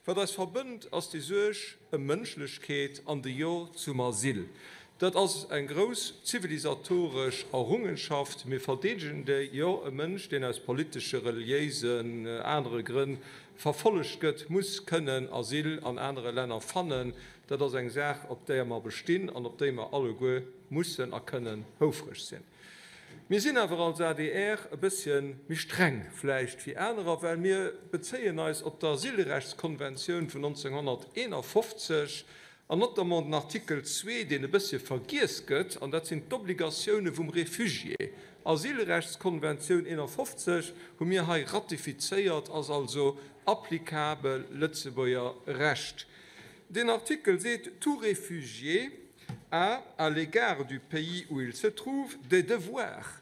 Wat eis verbënnt, ass déi Suerg ëm Mënschlechkeet an de Jo zum Asyl. Dat ass eng grouss zivilisatoresch Errungenschaft. Mir verdeedegen déi. Jo, e Mënsch, deen aus politesche, reliéisen, anere Grënn verfollegt gëtt, muss kënnen Asyl an anere Länner fannen. Dat ass eng Saach, op déier mer bestinn an op déi mer alleguer mussen a kënnen houfreg sinn. Mir sinn awer als adr e bëssche méi streng vläicht wéi anerer, well mir bezéien eis op d'Asylrechtskonventioun vun 1951 an notamment den Artikel zwee, deen e bëssche vergiess gëtt, an dat sinn d'Obligatioune vum Refugié. Asylrechtskonventioun 51 hu mir hei ratifizéiert, ass also applicabel Lëtzebuerger Recht. Deen Artikel seet, Tout réfugié a, à l'égard du pays où il se trouve, des devoirs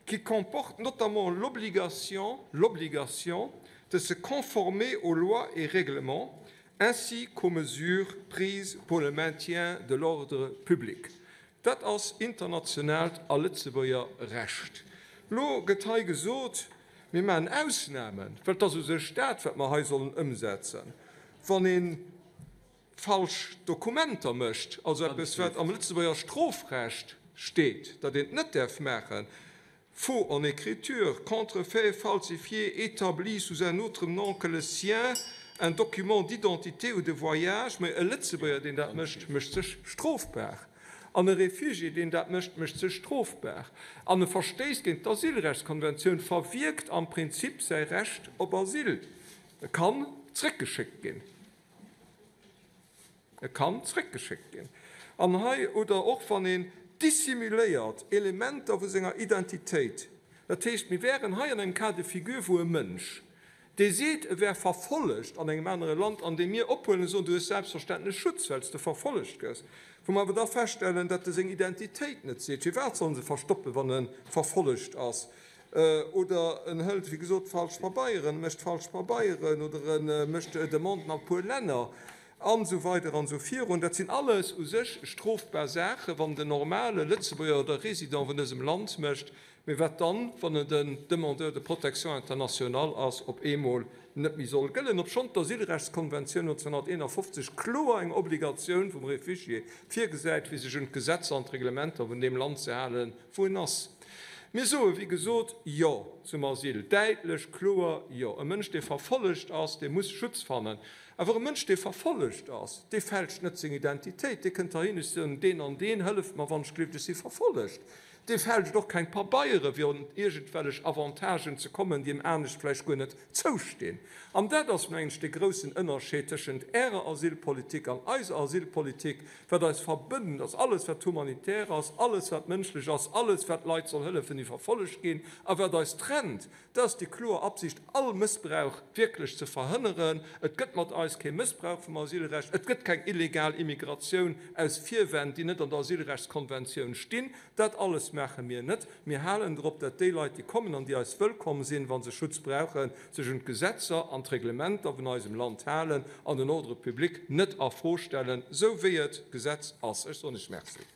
qui comportent notamment l'obligation, l'obligation de se conformer aux lois et règlements ainsi qu'aux mesures prises pour le maintien de l'ordre public. Dat ass internationaalt a Lëtzebuerger Recht. Elo gëtt hei gesot, mir maachen Ausnamen, well et ass u sech dat, wat mer hei sollen ëmsetzen, wann ee falsch Dokumenter mécht, also eppes, wat am Lëtzebuerger Strofrecht steet, datt een et net däerf maachen, faux en écriture, contrefait, falsifié, établi sous un autre nom que le sien un document d'identité ou de voyage, mä e Lëtzebuerger, deen dat mécht, mécht sech strofbar. An e Refugié, deen dat mécht, mécht sech strofbar. An e verstéisst géint d'Asylrechtskonventioun, verwierkt am Prinzip säi Recht op Asyl. E kann zréckgeschéckt ginn. E kann zréckgeschéckt ginn. An hei, oder och wann een dissimuléiert Elementer vu senger Identitéit, dat heescht, mir wären hei an engem Cas de figure, wou e Mënsch, dee seet, e wär verfollegt an engem anere Land, an dee mir ophuelen a soen, du hues selbstverständlech Schutz, well s de verfollegt gëss, wou mer awer da feststellen, datt e seng Identitéit net seet. Firwat soll en se verstoppen, wann e verfollegt ass? Oder en hëlt, wéi gesot, falsch Pabeieren, mécht falsch Pabeieren oder e mécht Demanden a puer Länner an esou weider an esou virun. Dat sinn alles u sech strofbar Saachen, wann den normale Lëtzebuerger oder Résident vun dësem Land mécht. Mee wat dann, wann en den Demandeur de protection internationale ass, op eemol net méi soll gëllen, obschonn d'Asylrechtskonventioun 1951 kloer eng Obligatioun vum Réfugié virgesäit, fir sech un d'Gesetzer an d'Reglementer vun deem Land ze halen, wou en ass. Mir soe wéi gesot Jo zum Asyl, däitlech, kloer Jo. E Mënsch, dee verfollegt ass, dee muss Schutz fannen. Awer e Mënsch, dee verfollegt ass, dee fälscht net seng Identitéit. Dee kënnt heihin, ech soen, deen an deen, hëlleft mer, wann ech gleeft, ech si verfollegt. Dee fälscht och keng Pabeiere fir un iergendwellech Avantagen ze kommen, déi em anescht vläicht guer net zoustinn. An dat ass, mengen ech, dee groussen Ënnerscheed tëschent Ärer Asylpolitik an eiser Asylpolitik. Wat eis verbënnt, ass alles, wat humanitär ass, alles, wat mënschlech ass, alles, wat Leit soll hëllefen, déi verfollegt ginn. A wat eis trennt, dat ass déi kloer Absicht, all Mëssbrauch wierklech ze verhënneren. Et gëtt mat eis kee Mëssbrauch vum Asylrecht, et gëtt keng illegal Immigratioun aus Virwänn, déi net an der Asylrechtskonventioun stinn. Dat alles maache mir net. Mir halen drop, datt déi Leit, déi kommen an déi eis wëllkomm sinn, wa se Schutz brauchen, sech un d'Gesetzer an d'Reglementer vun eisem Land halen an den Ordre public net a Fro stellen, sou wéi et Gesetz ass. Ech soen lech Merci.